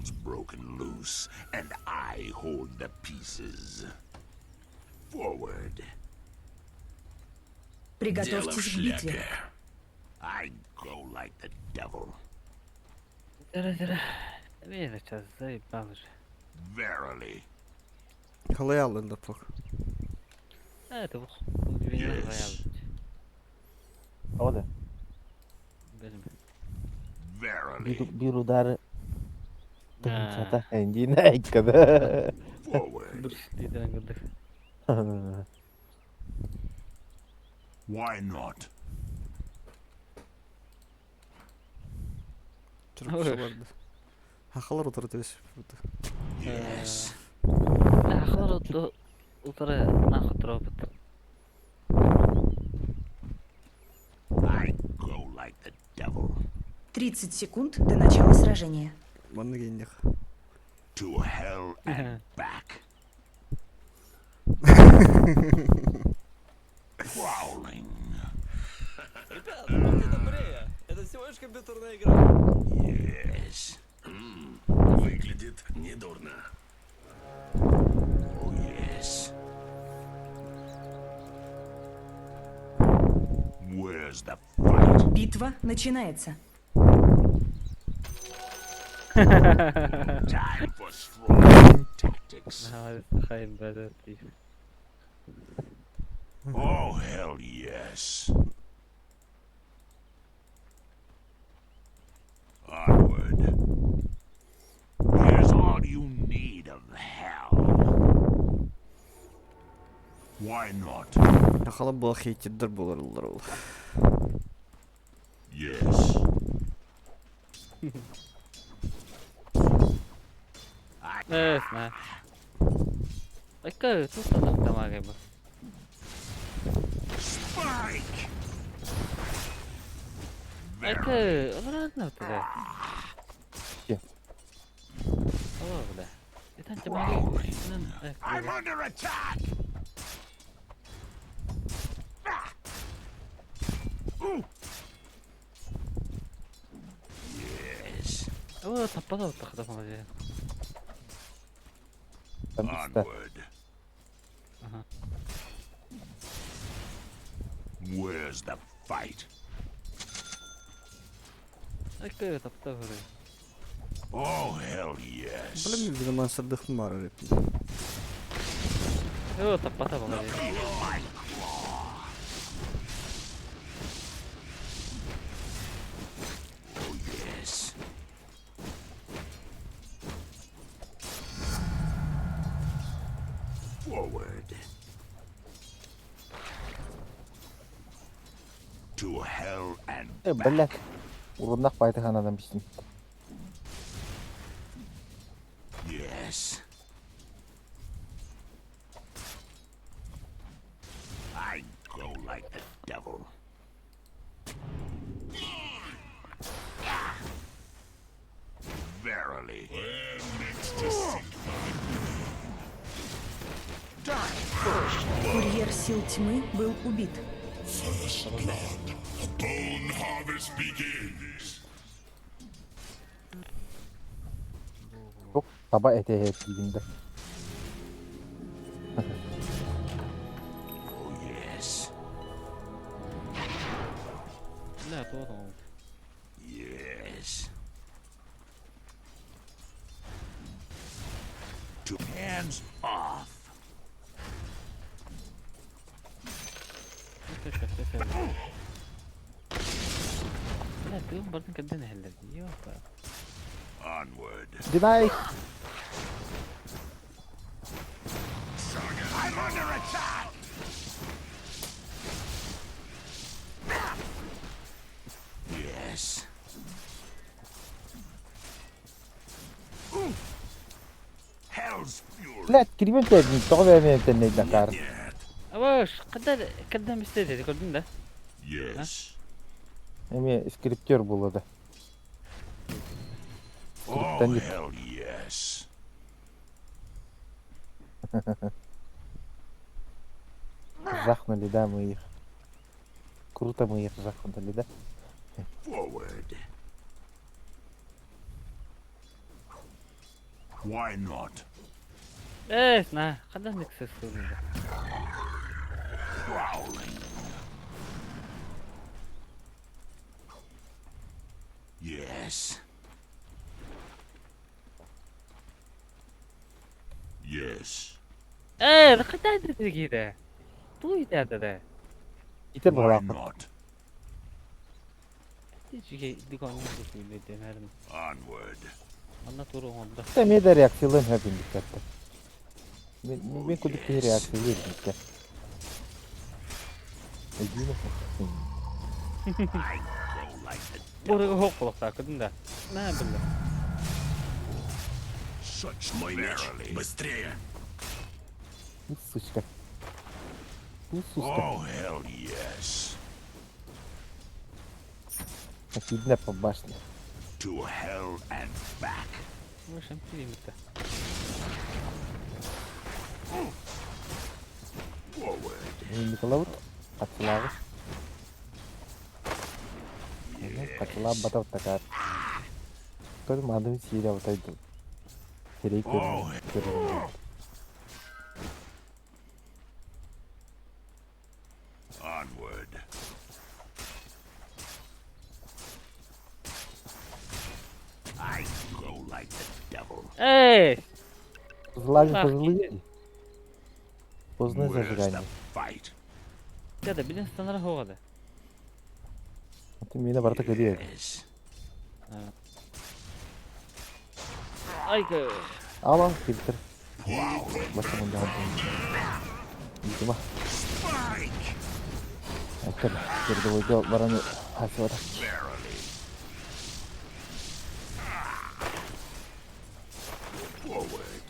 Hell's broken loose, and I hold the pieces. Forward. Приготовьтесь к битве. I go like the devil. Мин сейчас заебал уже. Verily. Халай алын да пох. А, это Yes. Ода. Verily. Биир удары тыһыынчата эндиин айкада. Forward. Why not? Чурапчы барды. Хахалар утары түбэспит. Yes. Ахлар утары нахуй тропот. I go like the devil. 30 секунд до начала сражения. Манна кейиннэх. To hell and back. Prowling. Ребят, будьте добрее. Это всего лишь компьютерная игра. Yes. Выглядит недурно. Oh, yes. Where's the fight? Битва начинается. Time for strong tactics. Oh, hell yes. Onward. Here's all you need of hell. Why not? Хахалар була хейтердер буолар ол. Yes. Э, знаю. Айка, тут там дамага был. Spike! Айка, обратно туда. Где? О, бля. Это дамага. I'm under attack! Ah! Ooh. Yes. О, таппада тахта молодец. Там пизда. Onward. Ага. Where's the fight? Айка, тапта говорю. Oh, hell yes. Блин, мен сырдыхпын бар деп. О, таппата молодец. Oh, yes. Forward. To hell and Э, back. блядь. Уруннах байтыханадан бистим. Yes. I go like the devil. Verily. Die first. Курьер сил тьмы был убит. Bone harvest begins. Тук таба этэ тиигинде. Oh, yes. Бля, то он. Yes. To hands off. Бля, ты бардын каден хеллер. Ёпа. Onward. Динай! I'm under attack! Yes. Ooh. Hell's fury. Блядь, кирибен тээдин, тоҕо бэйэм тэннэйдэн каар. Нет. Абаш, кадда кадда мистеди көрдүн да? Yes. Эми скриптер буолла да. Oh, Скриптонит. hell yes. Жахнули, да, мы их. Круто мы их жахнули, да? Forward. Why not? Ээ, на, ханна Nexus суруйда. Prowling. Yes. Yes. Ээ, ханна киирэ? Туу итээтэ. Ити Why быһалаах. not? Үчүгэй дикон дэмэрим. Onward. Манна тур оҥордо. Эмиэ да реакциялыан сөп инниккэ. Мин курдук киһи реакциялыыр инниккэ. Өйдүүнү I go like the Бурыга хоқ болоқтаа да. Наа билла. Such Мой меч! verily. Быстрее! Сучка. Ту сучка. Oh, hell yes. Кидне по башне. To hell and back. Вышем килимитте. Forward. Николаут. Хатсылаагы. Хатсылаа батав такар. Көр мадым сире батайды. Сирей Oh, көр. Onward. I go like the devil. Эй! Злазь Ах, пожилые. Поздно Where's the зажигание. fight? Дяда, билин станар хоғады. Ты меня барта кадия. Yes. Айка. Алан фильтр. Басым да. Видимо. Spike! Аккер, передовой бараны хасвара. Verily. Forward.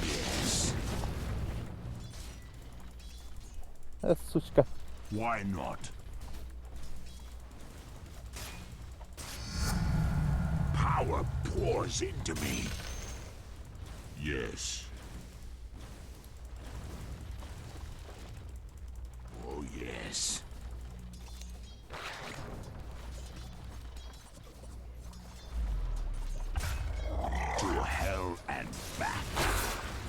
Yes. Сучка. Why not? Power pours into me. Yes. Oh, yes. To hell and back.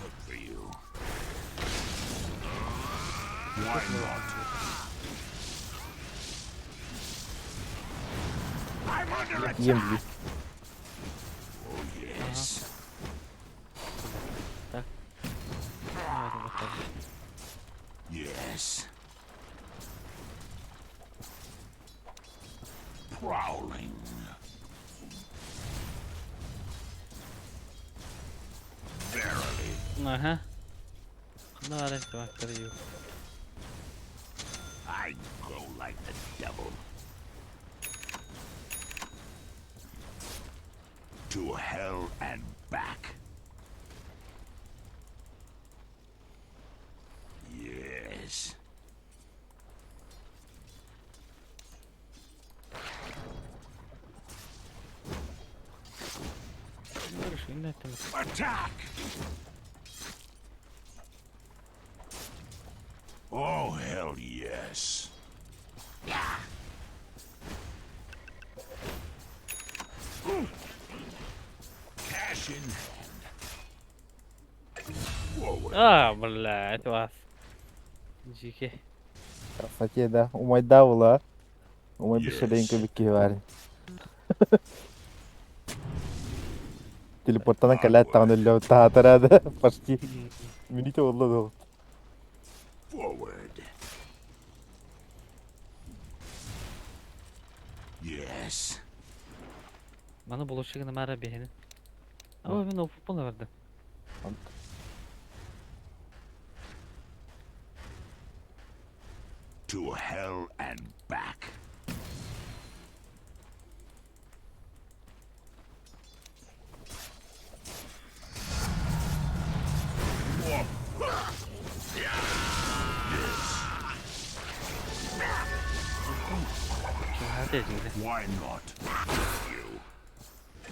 Good for you. Why not? I'm under attack. Емли. Oh, yes. Yes. Prowling. Verily. Аха. Ханна арай твактар ю. I go like the devil. To hell and back. Yes. Attack! Oh, hell yes. Cash in hand. Forward. А, блядь, вас. Жике. Красоте, да. Умайдаула. Умай Yes. бешеленько бикки бар. Телепорттан калят тагын өллө таатарады. Почти. Мините болду да. Forward. Yes. Маны булушыгына мара бехени. Ама мен опупун барды. To hell and back. Хатэ жиге. Why not? You.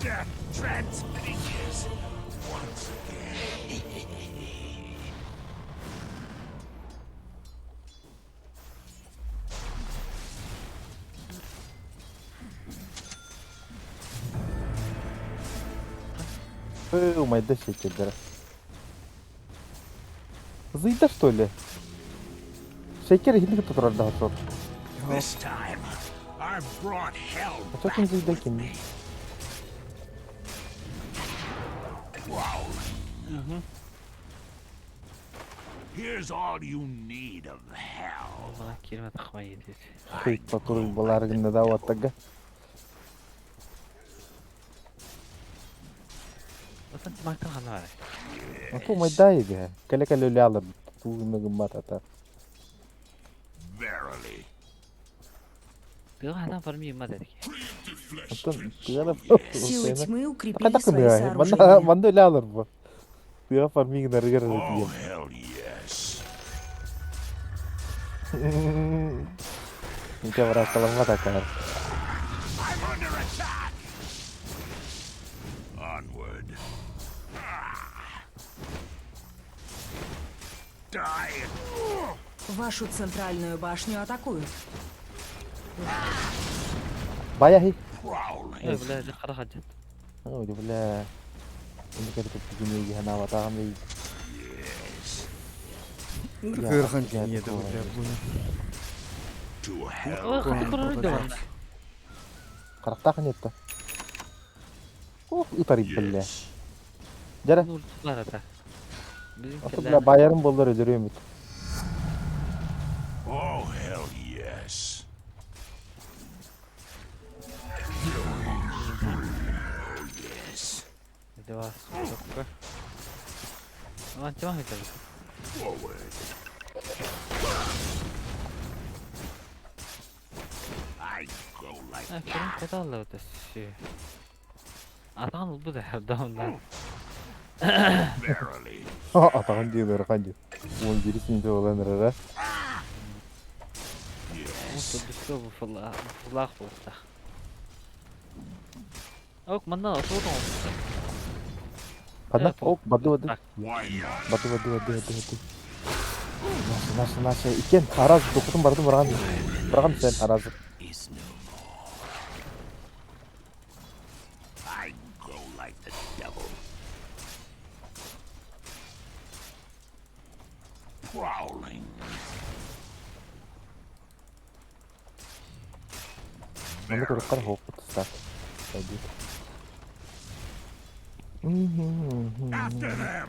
Death transfigures once again. Умайда шейкердері. Зыйда что ли? Шейкер иһин кытта турар да сор. This time, I've brought hell Ото back ким зыйда with ким? me. Prowling. Here's all you need of hell. Bana girme takma yedi. Хыйпа туру балар гында да ваттага. Zaten timaktan hanı var. Ото умайда иде. Кале кале үлялар. Туу гыммат ата. Verily. Тыга хана фарми има dedik. Ото тыгана Силы тьмы укрепили Ката свои кымыга. сооружения. Манда манда үлялар бу. Тыга фарминг нарыгар Oh, дия. hell yes. Ниче вракаламмат акар. I'm under attack! Onward. Ah. Die! Вашу центральную башню атакуют. Бая хи. Prowling. Ой, бля, қара хаджат. Ой, бля. Инде кәртеп күнеге хана ватаган бей. Yes. Кырхан кинье да бля буну. To hell. Ой, қаты тұрар еді бар. Карактах нетті. Ох, ытар бля. Yes. Жара. Бар ата. Bizim Ото бля баярым болдар өдөрөм бит. Oh, hell yes. Oh, yes. Два, сокка. Aman timak yeter. Forward. I go like Ha, kurun kota ötesi. Atan bu da damdan. verily. Атаган диелер канди. Он бирисин оланыр. Yes. Otobüste bu fırla fırlak bu da. Ok mandan otobüs olmuş. Кана? Ок, бады бады. Why not? Бады бады бады бады бады. Наша, наша, наша. Икен араз докутун барды барган. Барган сен аразы. Is no more. I go like the devil. Prowling. Маны көрөккөр хоп туста. Пойдет. After them.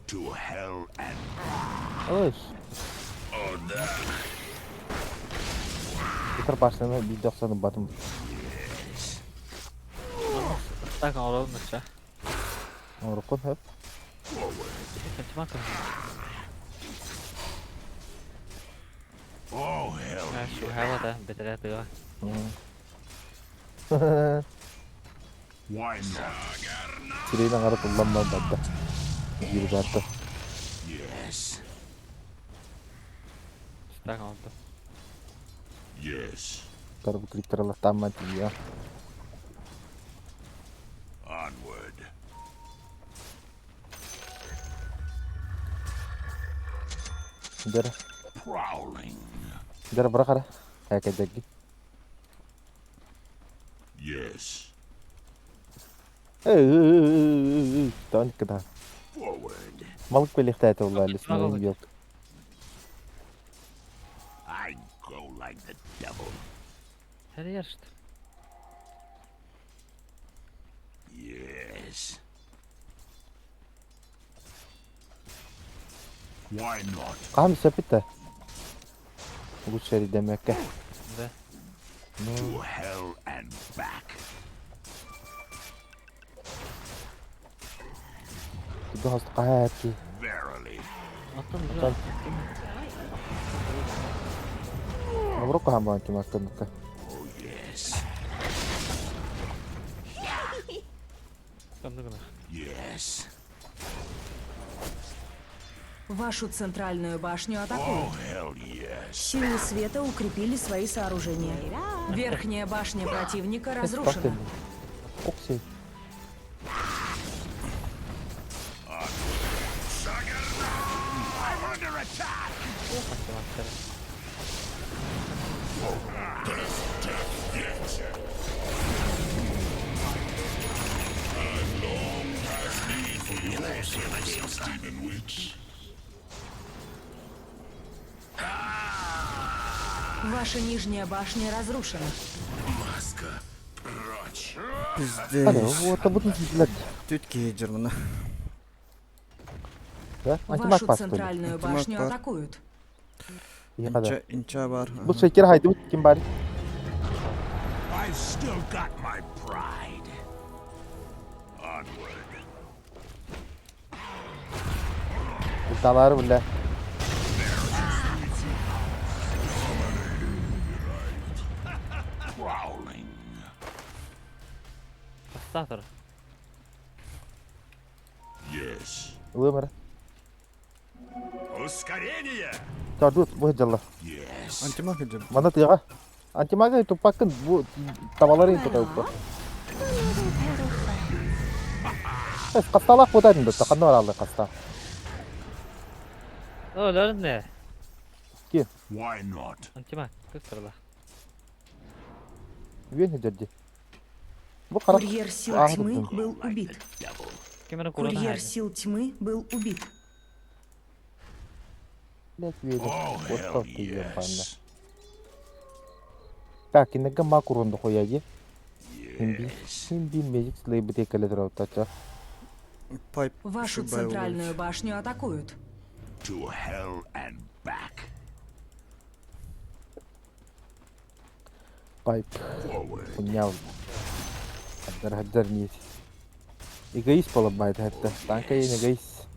To hell and Ой. О, да. Утыр башына бир 90 бадым. Так olalım da. Орукун хөп. Timak oh hell Ha şu havada betere tığa. Why not? Сирена карап уланман бадда. Бир бадда. Yes. Так oldu. Yes. Тарбы критерла тамма тия. Onward. Дер, Prowling. дер бара кара. Хәкә дәги. Yes. Эй, тон кда. Forward. Малык белихтә улла лесной юк. I go like the devil. Her yarıştı. Yes. Why not? Кам сепите. Лучше демекке. Да. To hell and back. Туды хаст каһәки. Verily. Atan Atan. Авру каһаман тимакканыкка. Oh yes. Yes. Вашу центральную башню атакуют. Oh hell yes. Силы света укрепили свои сооружения. Верхняя башня противника разрушена. Окси. I'm under attack. Ваша нижняя башня разрушена. Маска прочь. Hadi Пиздец. вот бутун блядь. Түт киһи мына. Да? Антимаг Вашу пас толи. центральную Антимаг башню пар. атакуют. Ехада. Инча, инча бар. Бу шекер хайды ким бар? I've still got my pride. Onward. Талары бля. Prowling. Бастатор. Yes. Ылымыр. Ускорение! Чардут бу жалла. Yes. Антимаг иджи. Мана тыга. Антимага тупакын бу табалары тута уппа. Касталак бутадын да таканны алды каста. О, не. Why not? Антима, кыстырла. Үен жерди. Бу кара Курьер сил А, тьмы да. был убит. Devil. Кемера курана. Курьер сил тьмы был убит. блядь үен. Oh, hell Вот ты ебана. yes. Так, инеге макурунду хояги. Химби. Yes. Химби медик слейбите келе тача. Пайп. Вашу шибай центральную башню атакуют. To hell and back. Пайп. Forward. Хуйня. Хаддар хаддар нет. Эгоист поломает это. Танка и эгоист.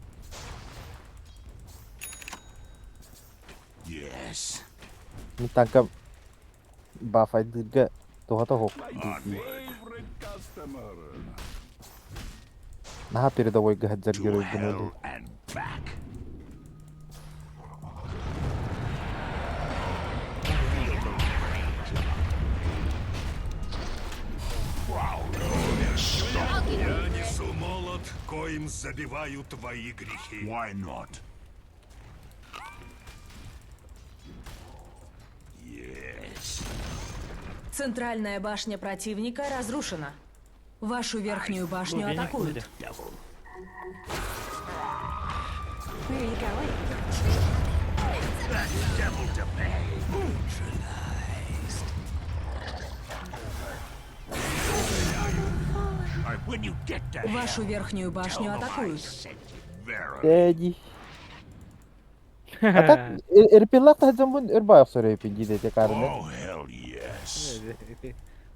Yes. Не танка бафайдырга тугата хок. Favorite customer. Наха передовой гаджар To герой hell and back. Я несу молот, коим забиваю твои грехи. Why not? Yes. Центральная башня противника разрушена. Вашу верхнюю башню атакуют. Devil. Where are you going? That's devil to pay. Neutralized. When you get to Вашу hell, верхнюю башню tell them I атакуют. sent you. Verily. Эди. А так, эрпилак тахадзамбун эрбай сорепин диде карны. Oh, hell yes.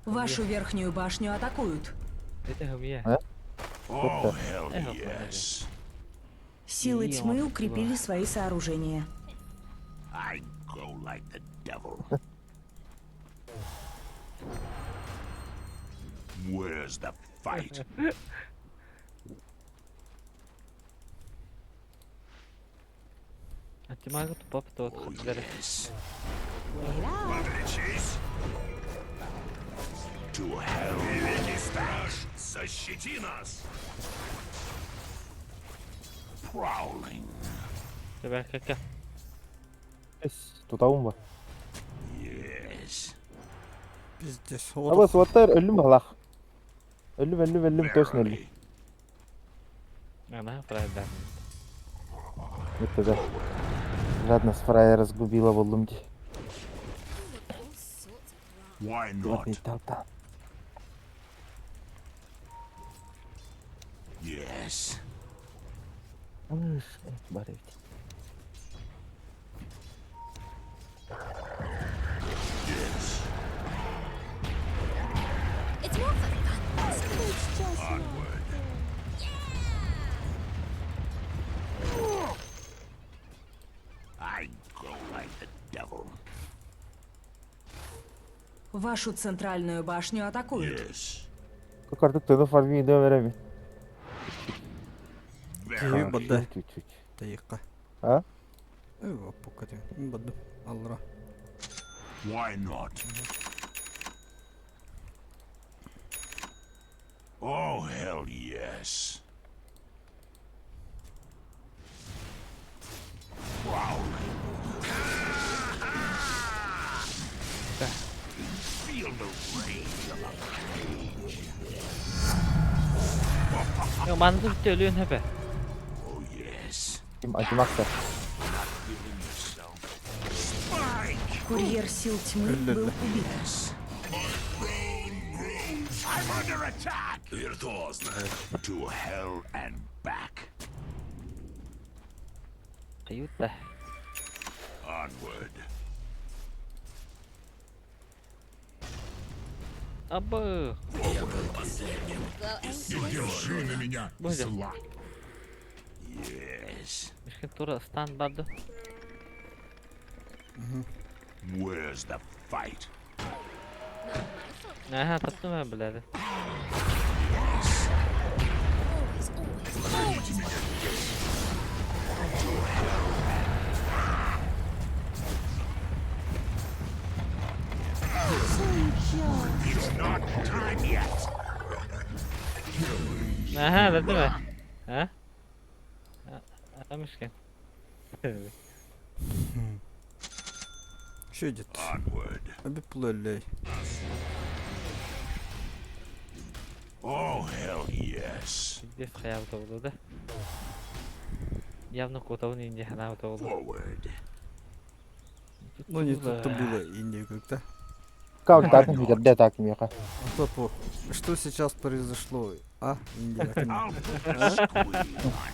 Вашу верхнюю башню атакуют. Это хумия. Oh, hell yes. Силы тьмы укрепили свои сооружения. I go like the devil. Where's the fight? Антимага тупа тот Oh, хаддар. yes. Подлечись! To hell. Великий страж, защити нас! Prowling. Тебе кака. Тутаум ба. Yes. Пиздец. Аба суаттар өлүм халах. Өлүм өлүм өлүм точно өлүм. Verily. Она правда. Это да. Жадность фрая разгубила болдум ди. Why not? Талта. Yes. Бар ведь. Yes. It's more for fun. It's just Onward. I go like the devil. Вашу центральную башню атакуют. Yes. Как артык фарми иде вереми. Киһи бадда. Чуть-чуть. Тайыкка. А? Эва пукати. Бадда. Алра. Why not? Oh, hell yes. Prowling. Feel the rage of a cage. Я манды төлүн хэпэ. Oh, yes. Ким антимакта. Feeling yourself. Spike! Курьер сил тьмы Өллө. был убит. I'm under attack! Virtuoso. To hell and back. Кыйыта. Onward. Абы. Не держи на меня Будет. зла. Yes. Мишкин тура стан барды. Where's the fight? Аха, таптым мен биледи. Always, always, always. It's not time yet. Аха, дедим mi? Ha? Ha, Мишкин. Что идет? Onward. Обиплелей. Oh, hell yes. Пиздец хаябыта болду да. Явно котовун инде ханабыта болду. Forward. Ну не тут-то было и никогда. Каут татын күйдерде так меха. А то по- Что сейчас произошло? А? Индия. I'll put the squeal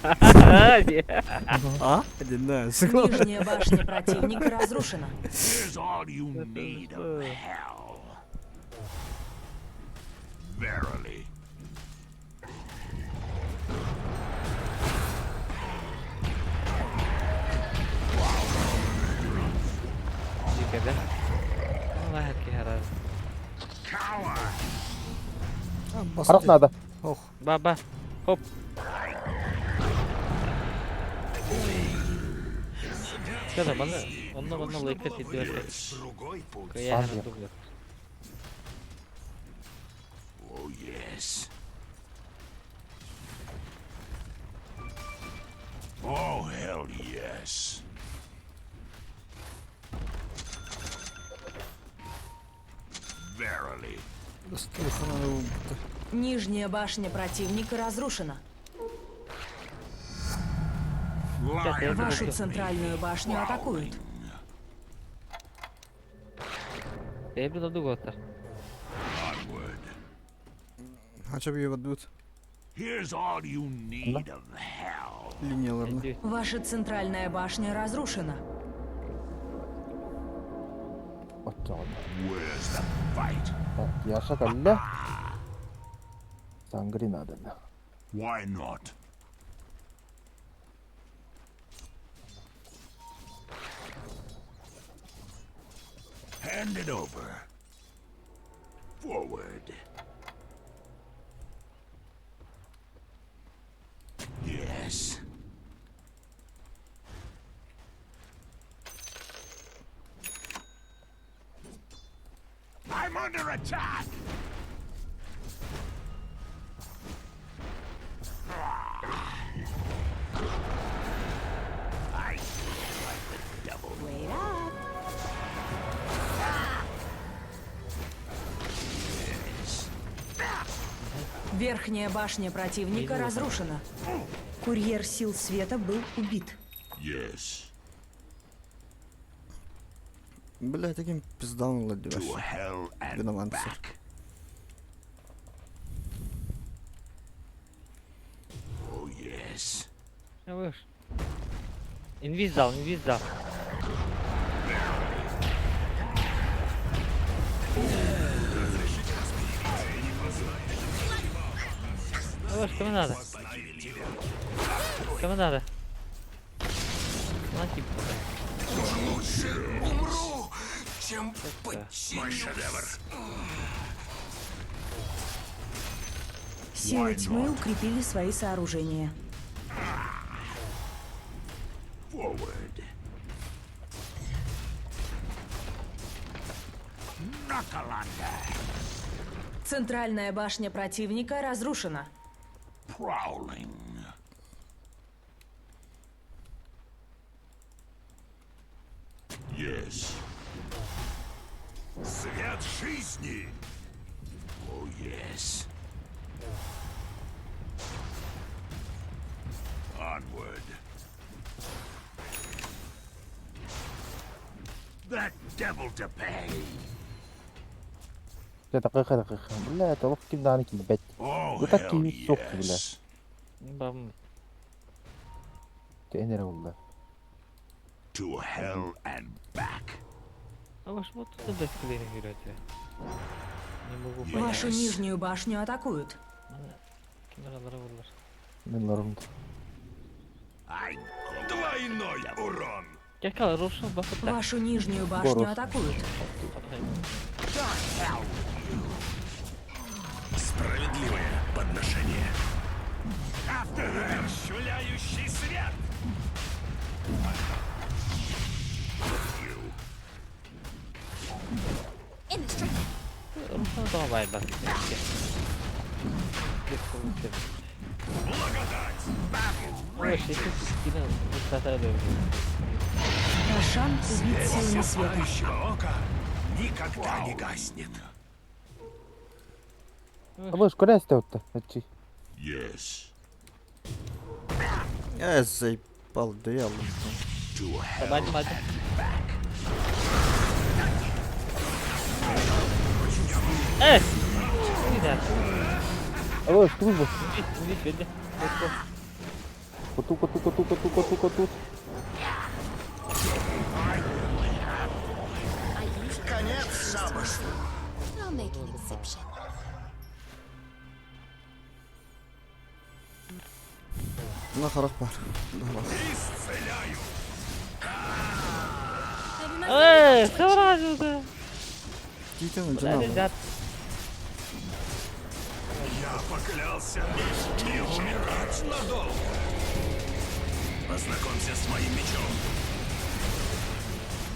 on. А? Не знаю. согласен. Нижняя башня противника разрушена. Here's all you need of hell. Verily. Дикеде. Allah ki herhalde. Cower! А, Харах басты. надо. Ох. Баба. Хоп. Kada bana onunla bana like ediyor. Другой путь. Kaya Abi. herhalde bu. Oh, yes. Oh, hell yes. Verily. Стой, хана его будто. Нижняя башня противника разрушена. Lion Вашу центральную башню атакуют. Ebru da dugotar. Onward. А чё ее отдут? Here's all you need of hell. Линия, ладно. Ваша центральная башня разрушена. Оттоҕун. Where's the fight? Так, Яша калла. Сангри надо. Why not? Hand it over. Forward. Yes. I'm under attack! I feel like the devil. Wait up. Верхняя башня противника разрушена. Курьер сил света был убит. Yes. Бля, таким пиздаун To ладишь. hell and Виномансер. back. Oh yes. Ne var? Invis dal, invis dal. Ne var? Kime надо? Kime надо? Lan kim? Умру, чем Мой шедевр. Силы тьмы укрепили свои сооружения. Forward. Nakalanda. Центральная башня противника разрушена. Prowling. Yes. Свет жизни! Oh yes. Onward. The devil to pay. Дьэ дакыыка дакыыка. Бля, олох ким даҕаны киирбэт. Oh, Бу так hell киһи суох бля. yes. Бам. Эн эрэ булла. To hell and back. А ваш вот тут бесклейный играть. Не могу понять. Вашу нижнюю башню атакуют. Камералары булар. Мен ларым. I go Двойной урон. Какая руша бафта. Вашу нижнюю башню Горус. атакуют. Справедливое подношение. Умерщвляющий свет. you. In the street. Руша давай бак. Благодать. Рошан убит силами света. Всеснающего ока никогда не гаснет. Абыш, куда отта? Ачи. Yes. Э, заебал, да я алdım. To hell Бать, бать. back. Э! Иди, Абыш, тут бы. иди, иди. Коту, коту, коту, коту, коту, коту. I usually Конец шабашу. I'll make an exception. На харах бар. Давай. Исцеляю. Maybe my Э, сразу да. Дитин жаным. Ребят, Я поклялся не умирать надолго. Познакомься с моим мечом.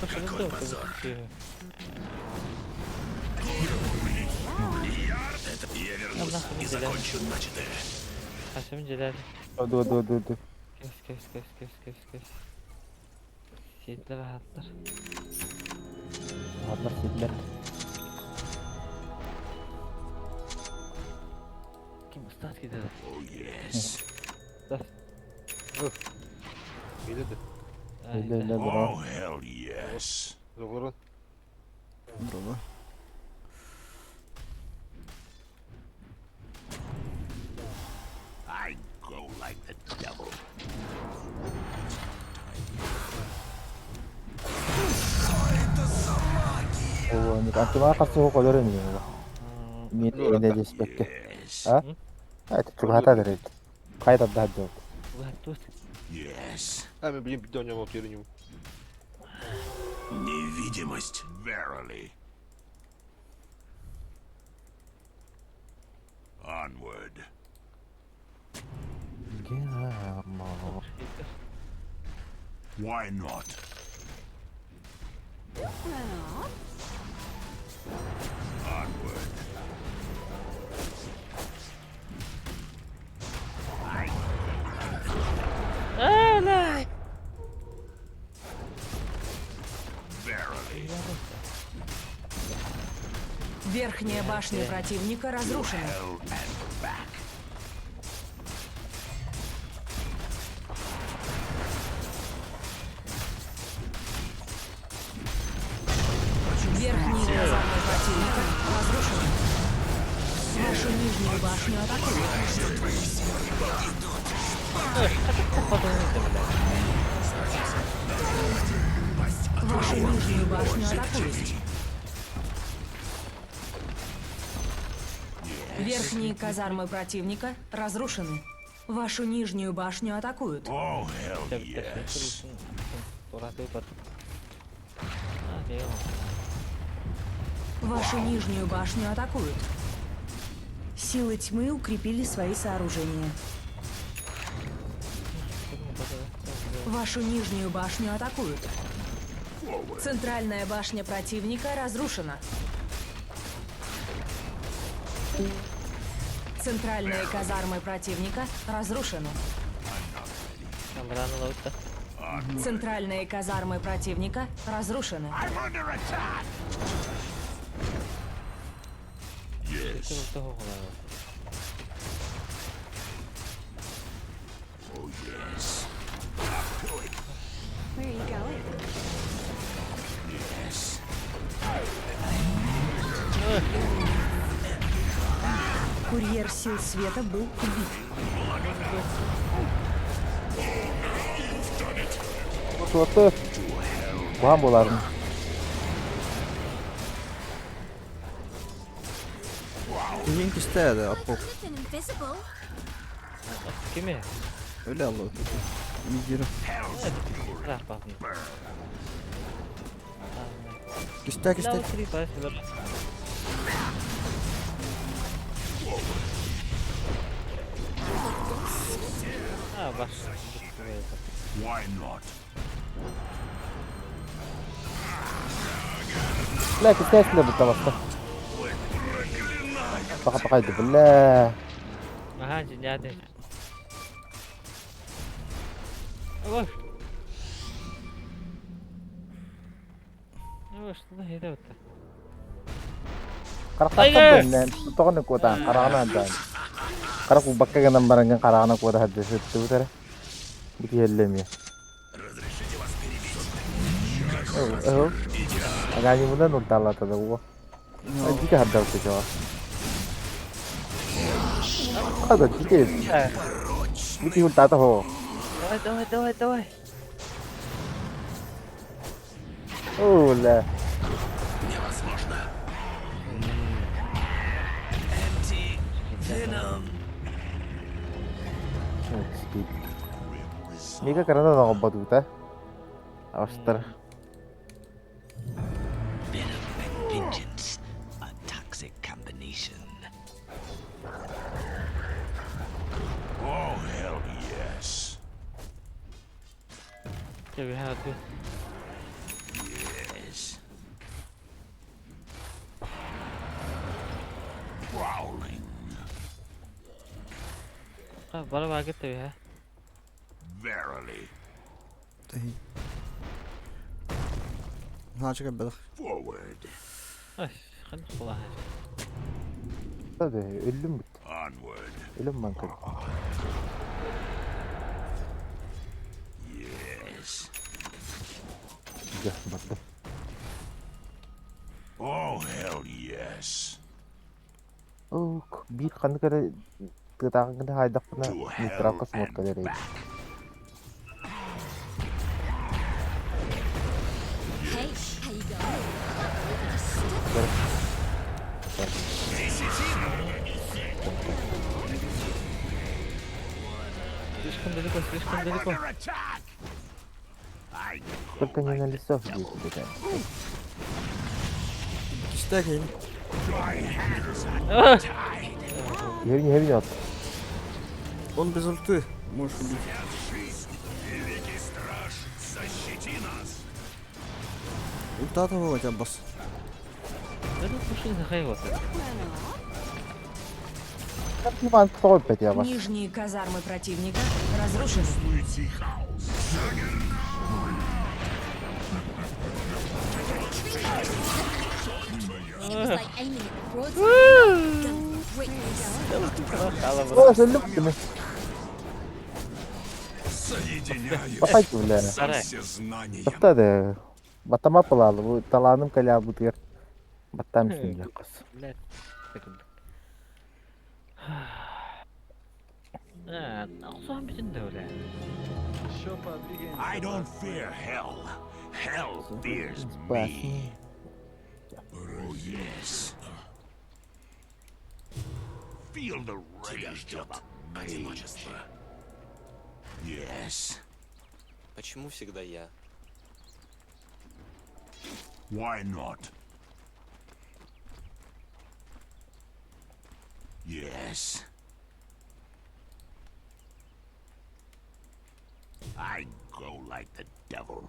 Какой позор. Это я вернусь и закончу начатое. Хашим Джелal. Ду, ду, ду, ду. Kes kes kes kes kes kes. Сидлер rahatlar. Ладно, сидлер. Kim ıslat gider. Oh, yes. Биледи. Ле, ле, бро. Oh, hell yes. Зогорон. Браво. I go like the devil. О, не антимаа қарсы хоқ олар эмне. Мен эне деспекке. Yes. А? Это чугата дерет. Кайда да жок. Тут Yes. А, мен билим бидон ямал тереним. Невидимость. Verily. Onward. Why not? Onward. Öyle. Verily. Верхняя башня противника разрушена. Hell and back. Верхние казармы противника разрушены. Вашу нижнюю башню атакуют. Вашу нижнюю башню атакуют. Верхние казармы противника разрушены. Вашу нижнюю башню атакуют. Oh, hell yes. Вашу нижнюю башню атакуют. Силы тьмы укрепили свои сооружения. Вашу нижнюю башню атакуют. Центральная башня противника разрушена. Центральные казармы противника разрушены. Центральные казармы противника разрушены. I'm under attack! Yes. Oh, yes. Up to it. Where are you going? Yes. Курьер сил света был убит. Суоту. Бухан буларын. Киһин кистээде аппок. Nothing invisible. Kimi? Öyle Allah. Мигиро. Рахпахын. Кистээ кистээ. Level 3 бас бір. А, бас. Why not? لا كنت لعبة таваста. Пока пока иди, бля. Аха, жиняды. Ой. Ой, что за это? Карактан тоҕону куотаан хараҕынан даан. Харах убакка гынан баранген хараҕына куота хаддесеттибутара. Бикиһэллэмиэ. Оо. Аганимунан уртаалаатада уо. Дика хаддалты жоо. Хада дика. Бики уртаата хоо. Давай, давай, давай, давай. Оо ла. Невозможно. Мика карана ноҕобботута. Астар. Venom and vengeance, a toxic combination. Oh, hell yes. Yeah, we have to. Yes. Prowling. А, бара багет we have. Verily. Наачыга бэлэх. Forward. Ай, хан хула. Тады өллүм бит. Onward. Өлүм манкын. Yes. Дьэ, бардым. Oh, hell yes. Ок, биир ханнык эрэ тыатааҕыҥҥын хаайдахпына To hell нейтралка and сморка эрэй. back. Hey, how you going? Can't believe I just stood Слишком далеко, слишком далеко. Under attack! I Только не на лесов здесь бегай. Кистээ киһин. my hands are tied. Ерин ерин от. Он без ульты. Можешь убить. Великий страж, защити нас! Ультата хотя бас. Это слушай, захайвался. Иван тоҕой я вас. Нижние казармы противника разрушены. Чувствуете хаос? It was like aiming at broadside. Gonna break this. О, өллүм бит. Соединяюсь Бахай бля. со всезнанием. Тохтады. Батама палалы. Бу талааным каля бутыр. Баттам үстүн жаққас. Блядь. А, охсон бүтүн да бля. Еще подвигаемся. I don't fear hell. Hell fears me. Oh, yes. Feel the rage of a mage. Yes. Почему всегда я? Why not? Yes. I go like the devil.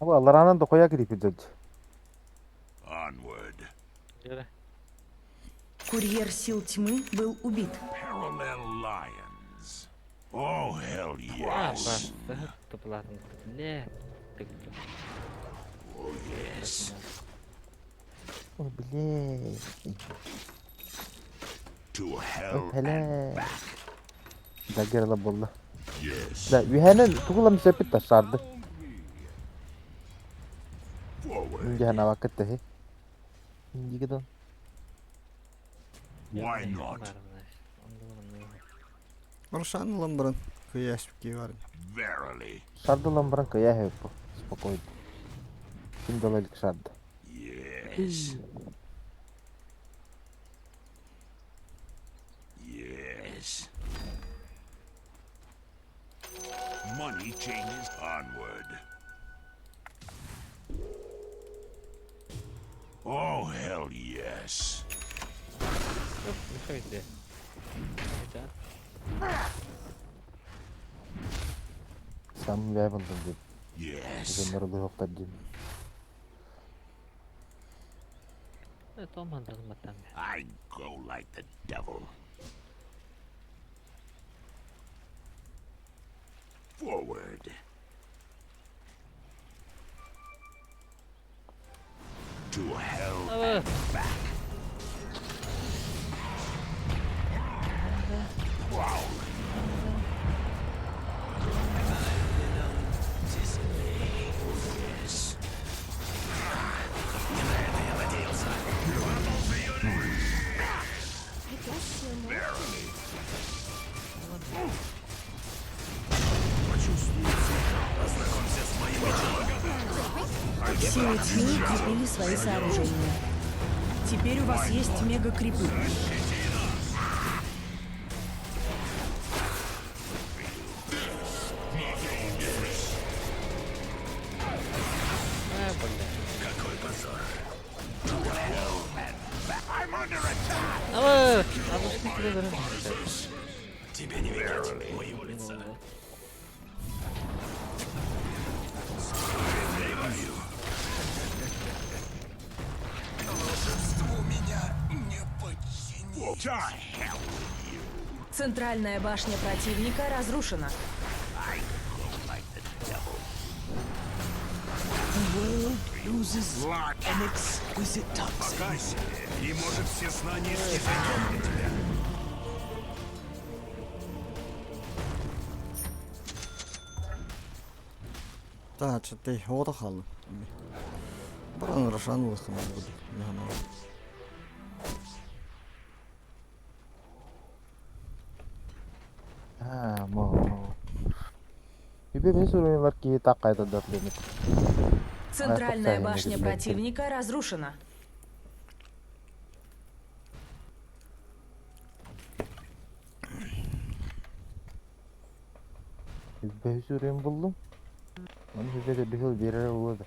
Бу аларанан дохуя кирип дед. Onward. Жара. Курьер сил тьмы был убит. Parallel lions. Oh, hell А, yes. бас. Топлатын. Бля. Oh, yes. Ой, блин. To hell Hele. and back. Дагерла болла. Yes. Да, үһэнэн тугулам сепит ташарды. Forward. Жана вакыт тахи. Дигидон. Why not? Рошан ылан баран кыйааспыкки бар. Verily. Шардылан баран кыйа хэппо. Спокойно. Ким дала илик шарды. Yes. Yes. Money changes onward. Oh, hell yes. Михаил, Это Сам бэбин дым деп. Yes. Дөннөр быһыктар дим. Это мандал матам. I go like the devil. Forward. To hell and back. Prowling. Yes. I guess you're more. Verily. Силы тьмы укрепили свои сооружения. Теперь у вас есть мега-крипы. А, бля. I'm under attack. А, а ну что тебе дорога? Тебе не видать моего лица. Справедливою. Волшебству меня не подчинить. To hell with you. Центральная башня противника разрушена. I go like the devil. Loses Lock an exquisite toxin. Покайся, и, может, все знания снизойдет на тебя. Та, чатый, ота хал. Баран Рошан улахан буду. Аа, мо. Үбе мен сүрөйлөр ки таккайда датлемит. Центральная повторяю, башня ребята. противника разрушена. Үбе сүрөйм булдум. Оны үбе де бихил берер болады.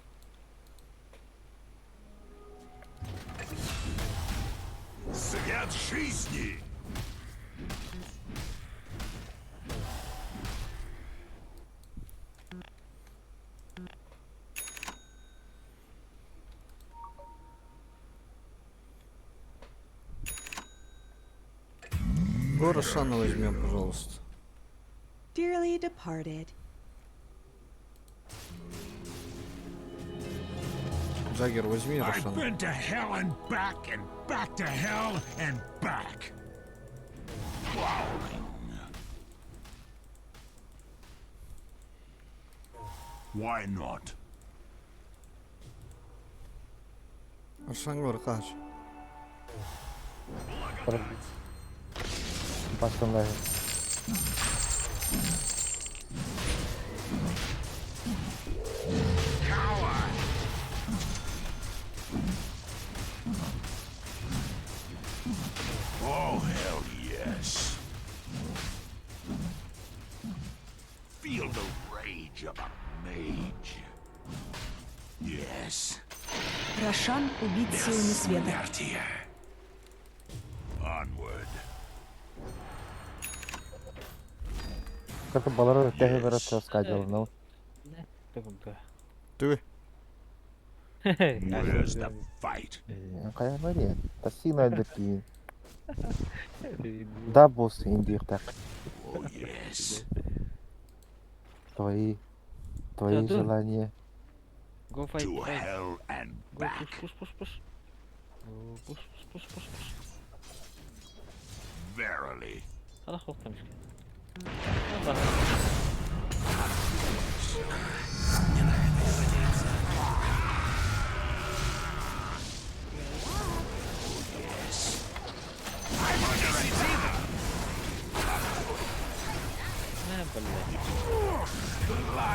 Свет жизни! Го Рошана возьмем, пожалуйста. Dearly departed. Джаггер, возьми I've Рошана. been to hell and back and back to hell and back. Prowling. Why not? Рошан говорит, каш. Бастанлар. Oh, hell yes. Feel the rage of a mage. Yes. Рошан убит силами света. Бессмертие. Onward. Как балар тәһе берәр сказал, Ты. Where's the fight? Кая бар я? Таси ки. Да, босс, индиктак. Oh, yes. Твои твои Да, да. желания. Go fight, To fight. hell and Go back. push, push, push, push. Go push, push, push, push, push. Verily. خلاص وقت مشكلة. Не на это я надеялся.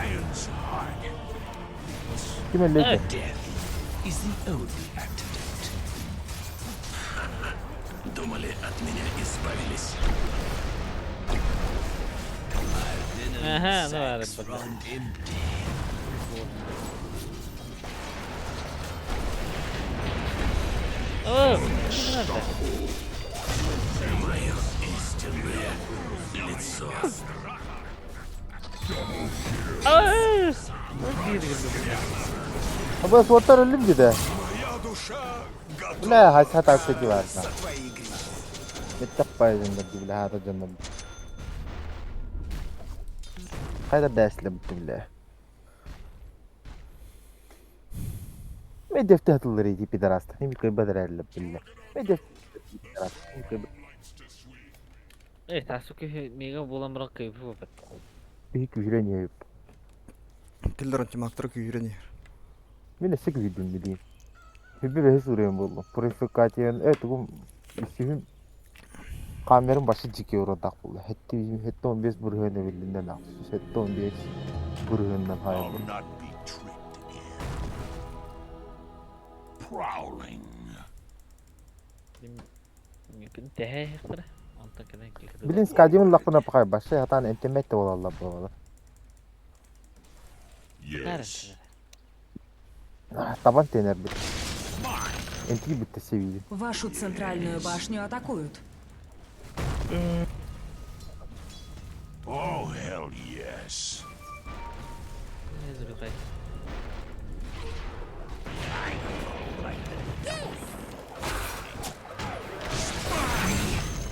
Lion's heart. Ким өллөйдө? Death is the only antidote. Думали, от меня избавились? Аха, ну баар Sacks бата. run empty. Оо, ким Мое истинное лицо. Оо! Абы суоттар өллүм дии. Моя душа готова Бля, хас хат бар. за твои грехи. Меттэх байзын дии бля хата дьоннор. Хайда бэслэ бля. Медефте хатыллар иди пидораста. Ними кой бадаралла бля. Медеф пидораста. Э, тасуки мига булан баран кыйбы бат. Биһи күһүрэн иһэбит. Киллер антимактар күүрэн иһэр. Мин өссө күһүрдүм билиим. Хүбү бэһи суруйан буоллум. Purification э тугум үсүһүм камерам башы жеке уродак булла. Хетти хетти 15 бурһуна биллинен ахсус. Хетти 15 бурһунан I'll хайбы. not be tricked again. Prowling. Тэһэ хтара. Онтон кэнэ кикэ. Билин скадиум лакпына пахай башы хатан энтемет болалла болала. Yes. Табан тенер бит. Энти битте себиди. Вашу центральную башню атакуют. Oh, hell yes.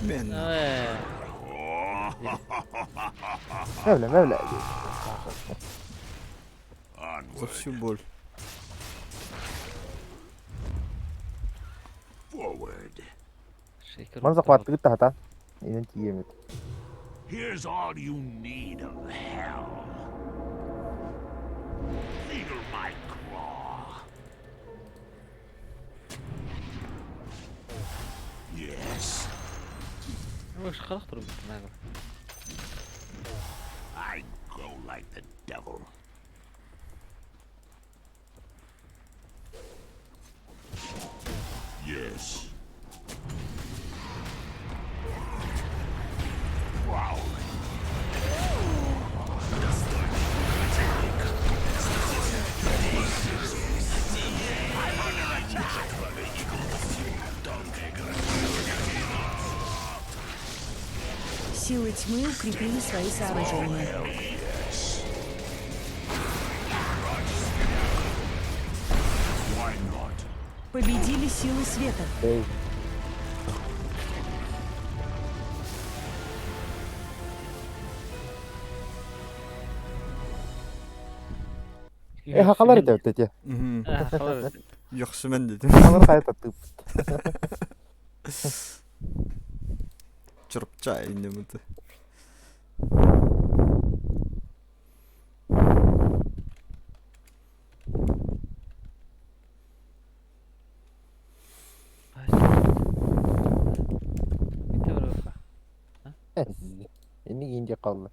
Мен. Э, Мevle мevle. За Onward. всю боль. Forward. шейкер. Ман захваттыгыт та хатан. Инен тиемет. Here's all you need of hell. Feel my claw. Yes, Ой, харах тур бит. I go like the devil. Yes. Prowling. Силы тьмы укрепили свои сооружения. Why not? Победили силы света. Эй. Э хакалар деп тете. Мгм. Халар. Яхшы мен дедим. Хакалар хайта тып. Чырпча инде Эни инде калды.